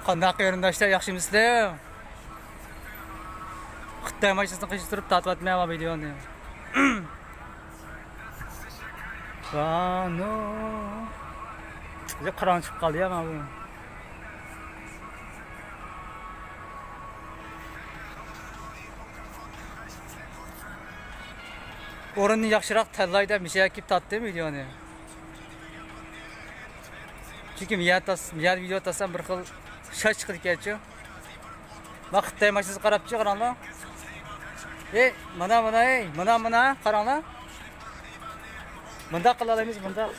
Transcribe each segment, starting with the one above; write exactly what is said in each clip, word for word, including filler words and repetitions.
قانداق قېرىنداشلار، ياخشىمۇسىلەر؟ خىتاي ماشىنىسىنى قىيىشتۇرۇپ تارتىۋاتىمەن بۇ ۋىدېئونى. ۋانو. بىزگە قاراڭغۇ چىقىپ قالدى يا مانا بۇ. ئورۇننى ياخشىراق تاللاي دەپ مىشەگە كېلىپ تارتتىم ۋىدېئونى. چۈنكى مىيە تاس-، مىيە ۋىدېئو تارتسام بىر خىل شاش چىقىدىكەنچۇ. ما خىتاي ماشىنىسىغا قاراپچۇ، قاراڭلار. ئەي، مانا، مانا، ئەي، مانا، مانا، قاراڭلار. مۇنداق قىلالايمىز، مۇنداق.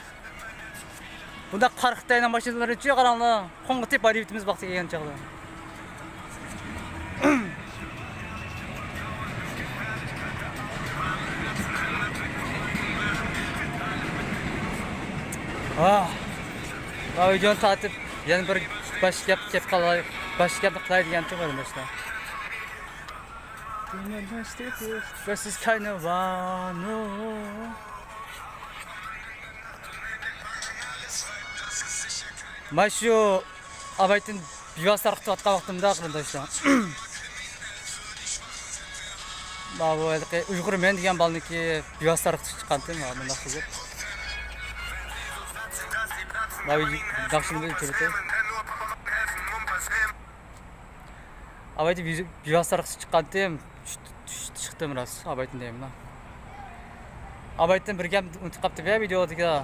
بۇنداق قارا خىتاينىڭ ماشىنىلىرىچۇ، قاراڭلار. قوڭغۇتۇپ ھايدىۋېتىمىز ۋاقتى كەلگەن چاغدا. ئاھ. ما ۋىدېونى تارتىپ، يەنە بىر باش گەپ كەپ قالاي، باش گەپنى قىلاي دېگەنتىم، قېرىنداشلار. This is kind of one. مانا شۇ ئاۋايتىن بىۋاسىتە تارقىتىۋاتقان ۋاقتىمدا، قېرىنداشلار. ماۋۇ ھېلىقى ئۇيغۇر مەن دېگەن بالىنىڭكى بىۋاسىتە تارقىتىشقا چىققانتىم، مانا مۇنداق قىلىپ. ماۋۇ ناخشىنى بىر كۆرۈتەي. ئاۋايتىن بىۋاسىتە تارقىتىشقا چىققانتىم. چۈش-، چۈش-، چىقتىم راست، ئاۋايتىن دەيمەن. ئاۋايتىن بىر گەپ ئۇنتۇپ قاپتىم يا ۋىدېودىكىلا.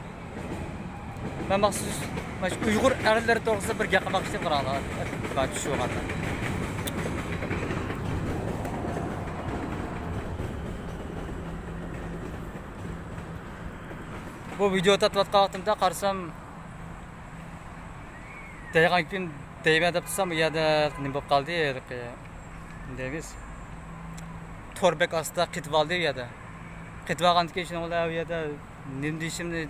مەن مەخسۇس مانا شۇ ئۇيغۇر ئەرلىرى توغرىسىدا بىر گەپ قىلماقچى، قاراڭلار. بار چۈشۈۋالغاندا. بۇ ۋىدېو تارتىۋاتقان ۋاقتىمدا قارىسام، دەيدىغان گېپىم دەيمەن دەپ تۇرسام، ئۇ يەردە نېمە بولۇپ قالدى، ھېلىقى، نېمە دەيمىز، تور بەك ئاستا قېتىۋالدى ئۇ يەردە. قېتىۋالغاندىن كېيىن شۇنىڭ بىلەن ئۇ يەردە نېمە دېيىشىمنى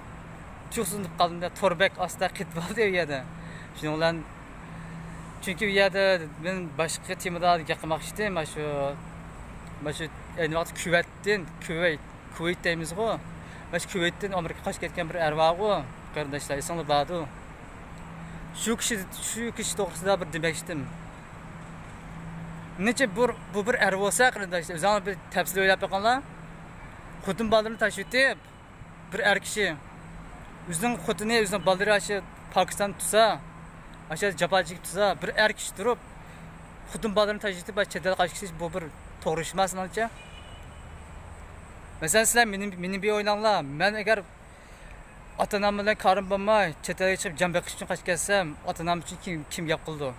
تۇيۇقسىز ئۇنتۇپ قالدىم-دە، تور بەك ئاستا قېتىۋالدى ئۇ يەردە. شۇنىڭ بىلەن، چۈنكى ئۇ يەردە مەن باشقا تېمىدا گەپ قىلماقچى ئىدىم، مانا شۇ، مانا شۇ ئەينى ۋاقىتتا كۈۋەتتىن، كۈۋەيت، كۇۋەيت دەيمىزغۇ. مانا شۇ كۇۋەيتتىن ئامېرىكىغا قاچىپ كەتكەن بىر ئەر بارغۇ، قېرىنداشلار، ئېسىڭلار باردۇ. شۇ كىشى، شۇ كىشى توغرىسىدا بىر دېمەكچىدىم. نېچە بۇ، بۇ بىر ئەر بولسا، قېرىنداشلار، ئۆزۈڭلار بىر تەپسىلىي ئويلاپ بېقىڭلار. خوتۇن بالىلىرىنى تاشلىۋېتىپ، بىر ئەر كىشى ئۆزىنىڭ خوتۇنى، ئۆزىنىڭ بالىلىرى ئاشۇ پاكىستاندا تۇرسا، ئاشۇ جاپا چېكىپ تۇرسا، بىر ئەر كىشى تۇرۇپ، خوتۇن بالىلىرىنى تاشلىۋېتىپ، چەت ئەلگە قاچىپ كېتىش، بۇ بىر توغرا ئىشما سېنىڭچە؟ مەسىلەن، سىلەر مېنى، مېنى بىر ئويلاڭلار. مەن ئەگەر ئاتا-ئانام بىلەن كارىم بولماي، چەت ئەلگە چىقىپ جان بېقىش ئۈچۈن قاچىپ كەتسەم، ئاتا-ئانام ئۈچۈن كىم، كىم گەپ قىلىدۇ؟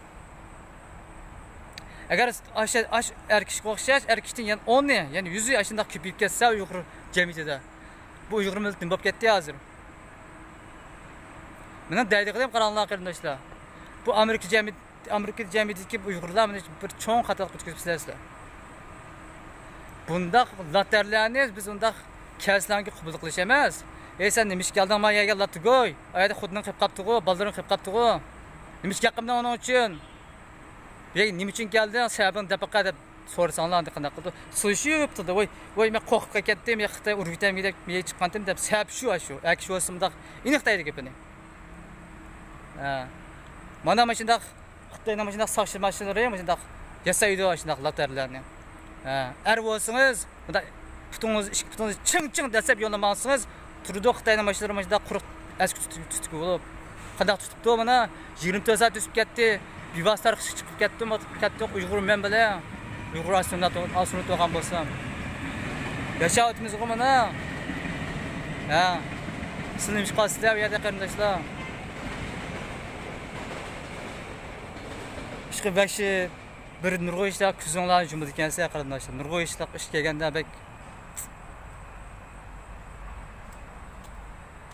ئەگەر ئاش، ئاش ئەر كىشىگە ئوخشاش، ئەر كىشىدىن يەنە ئونى، يەنە يۈزى ئاشۇنداق كۆپىيىپ كەتسە ئۇيغۇر جەمئىيىتىدە، بۇ ئۇيغۇر مىللىتى نېمە بولۇپ كەتتى ھازىر؟ مېنىڭ دەيدىغىنىم، قاراڭلار قېرىنداشلار، بۇ ئامېرىكا جەمئىيىتى، ئامېرىكا جەمئىيىتىدىكى ئۇيغۇرلار مېنى بىر چوڭ خاتالىققا ئۆتكۈزۈپ سىلەرسىلەر. بۇنداق لاتەرلەرنى بىز ئۇنداق كەلسىلەرگە قوبۇل قىلىش ئەمەس. ئەي، سەن نېمىشقا كەلدىڭ ما يەرگە، لاتىگوي؟ ئايەردە خوتۇنۇڭ قېلىپ قاپتىغۇ، بالىلىرىڭ قېلىپ قاپتىغۇ. نېمىشقا گەپ قىلمىدىڭ ئۇنىڭ ئۈچۈن؟ يەي، نېمە ئۈچۈن كەلدىڭ؟ سەۋەبىڭنى دەپ باقە دەپ سورىساڭلار، ئاندىن قانداق قىلىدۇ؟ سۇشۇپ تۇرىدۇ. ۋاي، ۋاي، مەن قورقۇپ كەتتىم، يا خىتاي ئۇرۇپ كېتەرمىكىن دەپ مېيىپ چىققانتىم دەپ سەۋەب شۇ، ئاشۇ. ئەر كىشى بولسا مۇنداق ئېنىق دەيدۇ گېپىنى. ھە. مانا مۇشۇنداق خىتاينىڭ مۇشۇنداق ساقچى ماشىنىلىرى مۇشۇنداق ياسايدۇ، شۇنداق لاتەرلەرنى. ھە، ئەر بولسىڭىز، مۇنداق پۇتىڭىز، ئىككى پۇتىڭىزنى چىڭ چىڭ دەسسەپ يولدا ماڭسىڭىز، تۇرىدۇ خىتاينىڭ ماشىنىلىرى مۇشۇنداق قۇرۇق ئەسكى تۇتۇپ، تۇتۇپ بولۇپ. قانداق تۇتۇپتۇ مانا؟ يىگىرمە تۆت سائەت ئۆتۈپ كەتتى، بىۋاسىتە تارقىتىپ چىقىپ كەتتىم، كەتتۇق ئۇيغۇر مەن بىلەن. ئۇيغۇر ئاسسىمىلات-، ئاسسىمىلات بولغان بولسام. ياشاۋاتىمىزغۇ مانا. ھە. سىلەر نېمە ئىش قىلىسىلەر ئۇ يەردە قېرىنداشلار؟ ئىشقىلىپ بەك شى-، بىر نۇرغۇن ئىشلار كۆزۈڭلارنى يۇمىدىكەنسىلەر قېرىنداشلار. نۇرغۇن ئىشلار ئىش كەلگەندە بەك،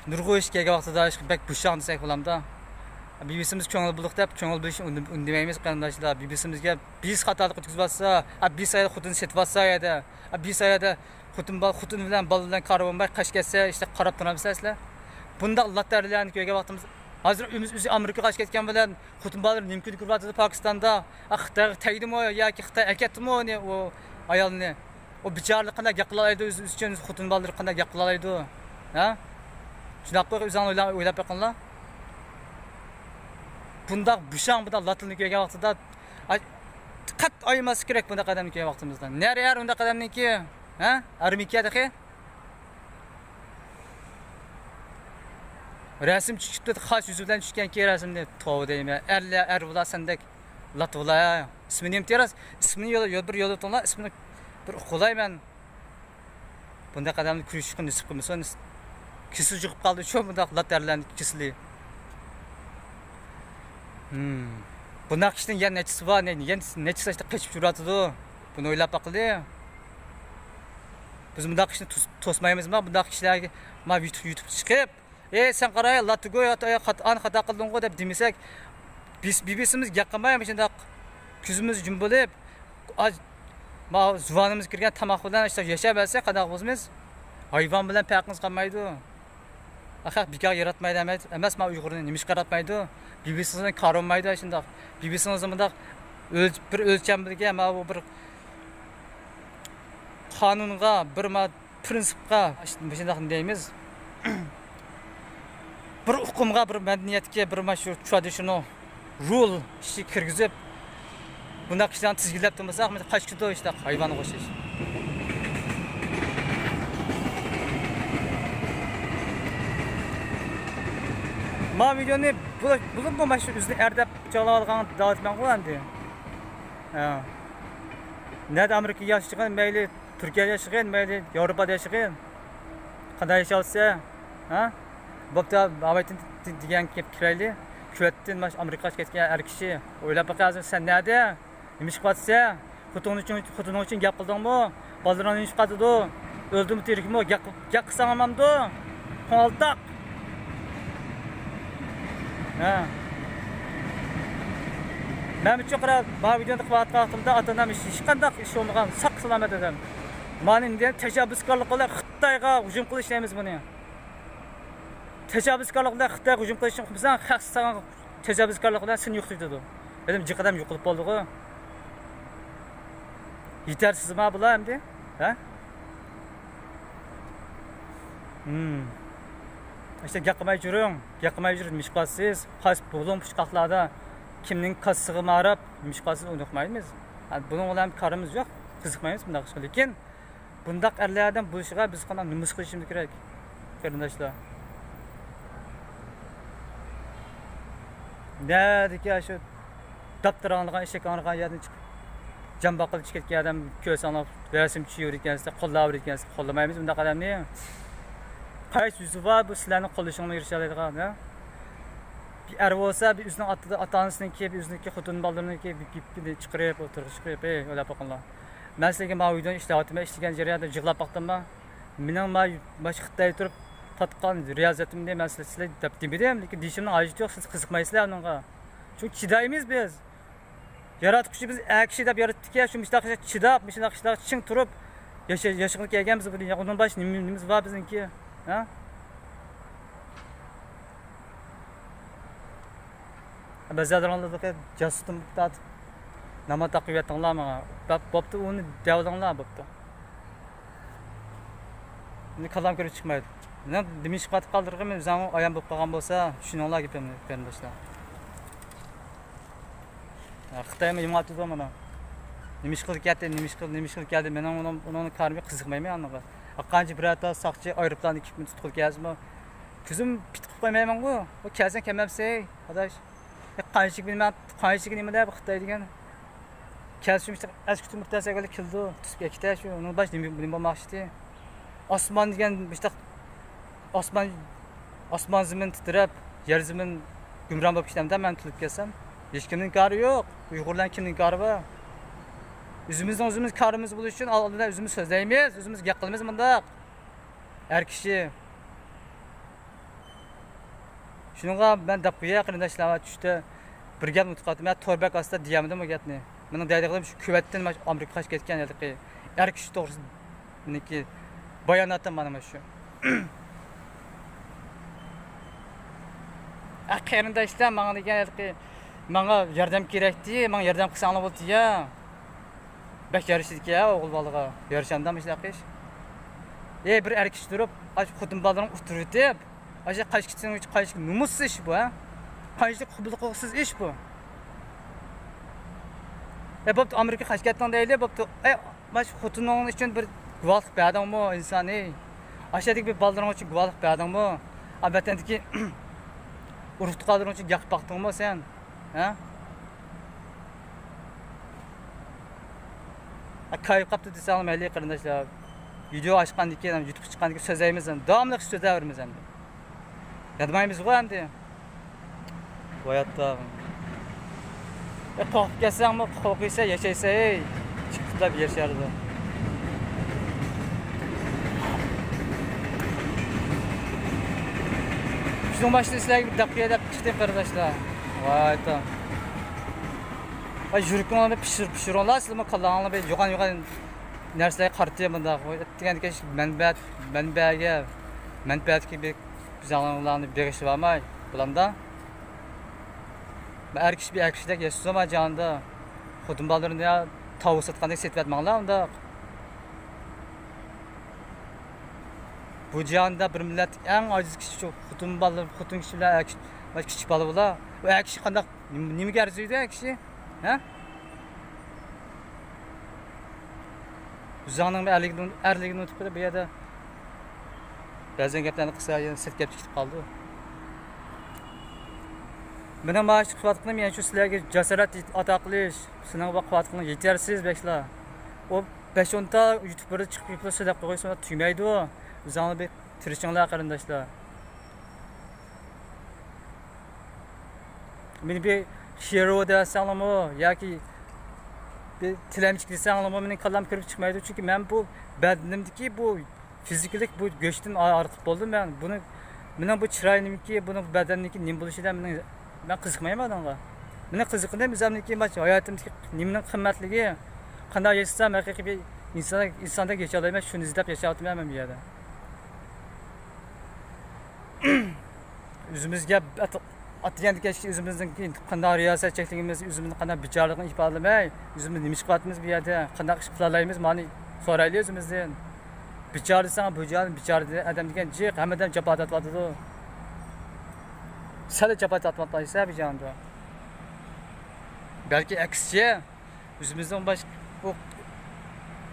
نۇرغۇن ئىش كەلگەن ۋاقتىدا ئىشقىلىپ بەك بوشاڭ دېسەك بولامدا. بىۋاسىتىمىز كۆڭۈل بۆلدۇق دەپ كۆڭۈل بۆلۈشنى ئۈندىمەيمىز قېرىنداشلار. بىۋاسىتىمىزگە بىۋاسىتە خاتالىق ئۆتكۈزۈۋاتسا، بىۋاسىتە خوتۇن سېتىۋاتسا يەردە، بىۋاسىتە خوتۇن بال-، خوتۇن بىلەن بالا بىلەن كارى بولماي قاچىپ كەتسە، ئىشتە قاراپ تۇرامسىلەر سىلەر؟ بۇنداق لاتەرلەرنى كۆرگەن ۋاقتىمىز، ھازىر ئۆزى، ئۆزى ئامېرىكىغا قاچىپ كەتكەن بىلەن خوتۇن بالىلىرى نېمە كۈن كۆرۈۋاتىدۇ پاكىستاندا؟ ئا، خىتايغا تەگدىمۇ ياكى خىتاي ئەكەتتىمۇ ئۇنى، ئۇ ئايالنى؟ ئۇ بىچارىلەر قانداق گەپ قىلالايدۇ، ئۆزى، ئۆزى ئۈچۈن خوتۇن بالىلىرى قانداق گەپ قىلالايدۇ؟ ھە؟ شۇنداق قوي، ئۆزۈڭلار ئويلا-، ئويلاپ بېقىڭلار. بۇنداق بۇشاڭ، بۇنداق لاتىننى كۆرگەن ۋاقتىدا، ئاي، دىققەت ئايىماسلىق كېرەك بۇنداق ئادەمنى كۆرگەن ۋاقتىمىزدا. نەرە يەر ئۇنداق ئادەمنىڭكى، ھە؟ ئارمىكىيە تېخى. رەسىم چۈشۈپتۇ، خاس يۈزى بىلەن چۈشكەنكى رەسىمنى. توۋا دەيمەن. ئەرلەر، ئەر بولا سەندەك لات بولا. ئىسمى نېمە تېرەس؟ ئىسمىنى يول، يول، بىر يوللىتىڭلار، ئىسمىنى بىر ئۇقۇلاي مەن. بۇنداق ئادەمنى كۆرۈشكە نېسىپ قىلمىسۇن. كېسىلى يۇقۇپ قالدى شۇ بۇنداق لات ئەرلەرنىڭ كېسىلى. ھىم. بۇنداق كىشىنىڭ يەنە نەچچىسى بار، نە-، يەنە نەچچىسى ئىشتا قېچىپ يۈرۈۋاتىدۇ. بۇنى ئويلاپ باققىلى. بىز بۇنداق كىشىنى توس-، توسمايمىزما؟ بۇنداق كىشىلەرگە ما يۇتۇپ، يۇتۇپ چىقىپ، ئەي، سەن قاراي، لاتىگوي، ئاتا-، ئايا، خات-، ئان خاتا قىلدىڭغۇ دەپ دېمىسەك، بىز، بىبىسىمىز گەپ قىلماي مۇشۇنداق كۆزىمىز يۇمۇلۇپ، ئاز، ما زۇۋانىمىز كىرگەن تاماق بىلەن ئىشتا ياشاۋەرسەك، قانداق بولىمىز؟ ھايۋان بىلەن پەرقىمىز قالمايدۇ. ئا، خەق بىكار ياراتمايدۇ ئەمەس، ئەمەس، ما ئۇيغۇرنى نېمىشقا ياراتمايدۇ؟ بىبىسىڭىزنى كارىمايدۇ شۇنداق. بىبىسىڭىزنى مۇنداق ئۆل-، بىر ئۆلچەملىككە، ما بۇ بىر قانۇنغا، بىر ما پىرىنسىپقا مۇشۇنداق دەيمىز. بىر ئۇقۇمغا، بىر مەدەنىيەتكە، بىر مانا شۇ ترادىشنال رۇل ئىشىگە كىرگۈزۈپ، بۇنداق كىشىلەرنى تىزگىنلەپ تۇرمىساق، مانا قاچىپ كېتىدۇ ئىشتاق ھايۋانغا ئوخشاش. ما ۋىدېونى بۇ-، بولۇپمۇ مانا شۇ ئۆزىنى ئەر دەپ چاغلاۋالغان دەۋاتىمەنغۇ ئەمدى. ھە. نەدە ئامېرىكا ياشىغىن، مەيلى تۈركىيەدە ياشىغىن، مەيلى ياۋروپادا ياشىغىن. قانداق ياشاۋاتىسەن؟ ھە؟ بوپتۇ، ئاۋايتىن دېگەن گەپ كىرەيلى. كۈۋەتتىن ماش ئامېرىكىغا كەتكەن ئەر كىشى. ئويلاپ باقە ھازىر سەن نەدە؟ نېمە ئىش قىلىۋاتىسەن؟ خوتۇنۇڭ ئۈچۈن، خوتۇنۇڭ ئۈچۈن گەپ قىلدىڭمۇ؟ بالىلىرىڭ نېمە ئىش قىلىۋاتىدۇ؟ ئۆلدىمۇ تىرىكمۇ؟ گەپ، گەپ قىلساڭ ئامامدۇ؟ قوڭالتاق! ھە. مەن ئۈچۈن قارا، ما ۋىدېونى قىلىۋاتقان ۋاقتىمدا ئاتا-ئانام ھېچ، ھېچقانداق ئىش بولمىغان، ساق سالامەت ئادەم. مانا ئىندىيە تەشەببۇسكارلىق بىلەن خىتايغا ھۇجۇم قىلىش دەيمىز بۇنى. تەشەببۇسكارلىق بىلەن خىتايغا ھۇجۇم قىلىشنى قىلمىساڭ، خەق ساڭا تەشەببۇسكارلىق بىلەن سېنى يوقىتىۋېتىدۇ. ئادەم جىق ئادەم يوقىلىپ بولدىغۇ. يېتەرسىزما بۇلار ئەمدى؟ ھە؟ ھىم. ئىشتە گەپ قىلماي يۈرۈڭ. گەپ قىلماي يۈرۈپ نېمە ئىش قىلىۋاتىسىز؟ قايسى بۇلۇڭ پۇچقاقلاردا كىمنىڭ كاسىسىغا ماراپ نېمە ئىش قىلىۋاتىسىز، ئۇنى ئۇقمايمىز. ھە، بۇنىڭ بىلەن كارىمىز يوق. قىزىقمايمىز بۇنداق ئىشقا. لېكىن بۇنداق ئەرلەردىن بولۇشىغا بىز قانداق نومۇس قىلىشىمىز كېرەك، قېرىنداشلار؟ نەدىكى شۇ داپتىراڭلىغان، ئېشەك ھاڭرىغان يەردىن چىقىپ، جان باققىلى چىقىپ كەتكەن ئادەم كۆرسەڭلار، رەسىم چۈشۈرۈۋېرىدىكەنسىلەر، قوللاۋېرىدىكەنسىلەر، قوللىمايمىز بۇنداق ئادەمنى. قايسى يۈزى بار بۇ سىلەرنىڭ قوللىشىڭلارغا ئېرىشەلەيدىغان، ھە؟ بىر ئەر بولسا، بىر ئۆزىنىڭ ئاتا-، ئاتا-ئانىسىنىڭكى، بىر ئۆزىنىڭكى خوتۇن بالىلىرىنىڭكى بىر گېپىنى چىقىرىپ، ئوتتۇرىغا چىقىرىپ، ھەي، ئويلاپ باققىنلا. مەن سىلەرگە ماۋۇ ۋىدېونى ئىشلەۋاتىمەن، ئىشلىگەن جەرياندا يىغلاپ باقتىمما؟ مېنىڭ ما-، مانا شۇ خىتايدا تۇرۇپ تارتقان رىيازىتىمنى مەن سىلەر، سىلەر دەپ دېمىدىم، لېكىن دېيىشىمنىڭ ھاجىتى يوق، سىز قىزىقمايسىلەر ئۇنىڭغا. چۈنكى چىدايمىز بىز. ياراتقۇچى بىز ئەر كىشى دەپ ياراتتىكەن، شۇ مۇشۇنداق چىداپ، مۇشۇنداق ئىشلارغا چىڭ تۇرۇپ ياشا-، ياشىغىلى كەلگەن بىز بۇ دۇنياغا. ئۇنىڭ باشقا نېمە-، نېمىمىز بار بىزنىڭكى؟ ھە؟ بەزىلەرنىڭ جاسۇستىن تارتىپ نامات تاقىۋەتتىڭلار ماڭا. بەپ-، بوپتۇ، ئۇنى دەۋالىڭلار، بوپتۇ. مېنىڭ كاللام كىرىپ چىقمايدۇ. مېنىڭ نېمە ئىش قىلىۋاتقانلىقىم ئۆزۈڭ ئايان بولۇپ قالغان بولسا، چۈشىنىڭلار گېپىمنى، قېرىنداشلار. ھە، خىتايمۇ يېڭىۋاتىدۇ مانا. نېمە ئىش قىلىپ كەتتى، نېمە ئىش قىل-، نېمە ئىش قىلىپ كەلدى، مېنىڭ ئۇنىڭ، ئۇنىڭ كارىمغا قىزىقمايمەن ئانىغا. قانچە بىرەر تال ساقچى ئايروپىلاندا كېلىپ مېنى تۇتقىلى كەلسىمۇ، كۆزۈم پىت قىلىپ قويمايمەنغۇ. ئۇ كەلسەڭ كەلمەمسەي، ئاداش. قانچىلىك بىلمەن، قانچىلىك نېمە دە بۇ خىتاي دېگەن. كەلسە شۇ مۇشۇ ئەسكى تۆمۈر تەسەگەنلىك كېلىدۇ، تۇتۇپ ئەكېتە شۇ، ئۇنىڭ باش نېمە، نېمە بولماقچىدى. ئاسمان دېگەن مۇشتاق، ئاسمان، ئاسمان زېمىن تىترەپ، يەر زېمىن گۇمران بولۇپ كېتەمدە مەن تۇتۇلۇپ كەتسەم. ھېچكىمنىڭ كارى يوق. ئۇيغۇرلارنىڭ كىمنىڭ كارى بار؟ ئۆزىمىزنىڭ ئۆزىمىز كارىمىز بولۇش ئۈچۈن ئالدىدا ئۆزىمىز سۆزلەيمىز، ئۆزىمىز گەپ قىلىمىز مۇنداق. ئەر كىشى. شۇنىڭغا مەن دەپ قوياي، قېرىنداشلار، چۈشتە بىر گەپنى ئۇنتۇپ قاپتىمەن، تور بەك ئاستا دېيەلمىدىم بۇ گەپنى. مېنىڭ دەيدىغىنىم شۇ كۈۋەتتىن مانا شۇ ئامېرىكىغا قاچىپ كەتكەن ھېلىقى ئەر كىشى توغرىسىدا مېنىڭكى باياناتىم مانا شۇ. ئە، قېرىنداشلار، ماڭا دېگەن ھېلىقى، ماڭا ياردەم كېرەكتى، ماڭا ياردەم قىلساڭلار بولدى يا. بەك يارىشىدىكەن ئوغۇل بالىغا. يارىشامدا مۇشۇنداق ئىش؟ ئەي، بىر ئەر كىشى تۇرۇپ، ئاشۇ خوتۇن بالىلىرىنى ئۇتتۇرۇۋېتىپ، ئاشۇ قاچىپ كېتىشنىڭ ئۆزى قانچىلىك نومۇسسىز ئىش بۇ، ھە؟ قانچىلىك قوبۇل قىلغۇسىز ئىش بۇ؟ ئە، بوپتۇ، ئامېرىكا قاچىپ كەتتىڭ دەيلى، بوپتۇ. ئەي، ماش خوتۇنۇڭ ئۈچۈن بىر گۇۋاھلىق بەردىڭمۇ ئىنسان، ئەي؟ ئاشۇ يەردىكى بىر بالىلىرىڭ ئۈچۈن گۇۋاھلىق بەردىڭمۇ؟ ئا، ۋەتەندىكى ئۇرۇق تۇغقانلىرىڭ ئۈچۈن گەپ باقتىڭمۇ سەن؟ ھە؟ ئا، كايىپ قاپتۇ دېسەڭلار مەيلى، قېرىنداشلار. ۋىدېو ئاچقاندىن كېيىن، يۇتۇبقا چىققاندىن كېيىن سۆزلەيمىز، داۋاملىق سۆزلەۋېرىمىز ئەمدى. يانمايمىزغۇ ئەمدى. ۋاياتتا. ئە، قورقۇپ كەتسەڭمۇ قورقۇيسەن، ياشايسەن، ھەي. چىقىپ بىر يەر شارىدا. شۇنىڭ باشتا سىلەرگە بىر دەپ قوياي دەپ چىقتىم، قېرىنداشلار. ۋاياتتا. ۋاي، يۈرىكىڭلارنى پىشۇر-، پىشۇرۇڭلار، سىلەرمۇ كاللاڭلارنى بىر يوغان-يوغان نەرسىلەرگە قارىتىپ مۇنداق دېگەندىكىن، مەنبە، مەنبەگە، مەنپەئەتكە بىر بىزاڭلارنى بېغىشلىۋالماي، بۇلامدا. ئەر كىشى بىر ئەر كىشىدەك ياشىسۇن، جانىدا. خوتۇن بالىلىرىنى يا تاۋۇز ساتقاندەك سېتىۋەتمەڭلار ئۇنداق. بۇ جاھاندا بىر مىللەتتىكى ئەڭ ئاجىز كىشى شۇ خوتۇن بالىلىرى، خوتۇن كىشى بىلەن ئەر كىشى، كىچىك بالا بۇلار. ئۇ ئەر كىشى قانداق، نېمە، نېمىگە ئەرزىيدۇ ئەر كىشى؟ ھە؟ ئۆزۈڭنىڭ ئەرلىكىنى، ئەرلىكىنى ئۇنتۇپ قويدى بۇ يەردە. بەزەن گەپلەرنى قىلسا، يەنە سىرت گەپ چىقىپ قالىدۇ. مېنىڭ مانا شۇ قىلىۋاتقىنىم يەنە شۇ سىلەرگە جاسارەت ئاتا قىلىش. سېنىڭ بۇ قىلىۋاتقىنىڭ يېتەرسىز، بەكلا. ئۇ بەش-ئونتا يۇتۇبلاردا چىقىپ، يۇتۇبلاردا سۆزلەپ قويغايسىڭ تۈگىمەيدۇ. ئۆزۈڭلار بىر تىرىشىڭلار، قېرىنداشلار. مېنى بىر شېرۇ دېسەڭلارمۇ ياكى بىر تىلەمچىك دېسەڭلارمۇ مېنىڭ كاللام كىرىپ چىقمايدۇ، چۈنكى مەن بۇ بەدىنىمدىكى بۇ فىزىكىلىق بۇ گۆشتىن ئا-، ئارتۇق بولدۇم مەن. بۇنى، مېنىڭ بۇ چىرايىمكى، بۇنىڭ بەدەننىڭكى نېمە بولۇشىدا مېنىڭ، مەن قىزىقمايمەن ئۇنىڭغا. مېنىڭ قىزىققىنىم ئۆزۈمنىڭكى مانا ھاياتىمدىكى نېمىنىڭ قىممەتلىكى، قانداق ياشىسام ھەقىقىي بىر ئىنسان، ئىنساندەك ياشالايمەن، شۇنى ئىزدەپ ياشاۋاتىمەن مەن بۇ يەردە. ئۆزىمىزگە ئات-، ئات دېگەندىكى ئۆزىمىزنىڭكى قانداق رىياسەتچىلىكىمىز، ئۆزىمىزنىڭ قانداق بىچارىلىقىنى ئىپادىلىمەي، ئۆزىمىز نېمە ئىش قىلىۋاتىمىز بۇ يەردە، قانداق ئىش قىلالايمىز، مانا سورايلى ئۆزىمىزدىن. بىچارە دېسەڭ، بىچارە، بىچارە ئادەم دېگەن جىق، ھەممە ئادەم جاپا تارتىۋاتىدۇ. سەنلا جاپا تارتىۋاتمايسەن بىچارە. بەلكى ئەكسىچە، ئۆزىمىزنىڭ باش-، بۇ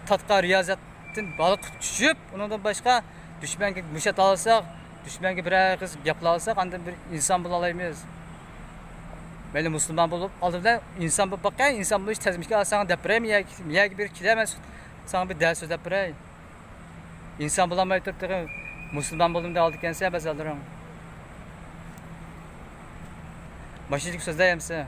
تارتقان رىيازەتتىن بالىققا چۈشۈپ، ئۇنىڭدىن باشقا دۈشمەنگە مۇشت ئالساق، دۈشمەنگە بىر ئېغىز گەپ قىلالىساق، ئاندىن بىر ئىنسان بولالايمىز. مەيلى مۇسۇلمان بولۇپ، ئالدى بىلەن ئىنسان بولۇپ باققىن، ئىنسان بولۇش تەزمىكى ساڭا دەپ بېرەي، مىيەگە، مىيەگە بىر كېلە، مەن ساڭا بىر دەرس سۆزلەپ بېرەي. ئىنسان بولالماي تۇرۇپ تېخى مۇسۇلمان بولدۇم دەۋالىدىكەنسەن بەزىلىرىڭ. ماشىنىدىكى سۆزلەي ئەمسە.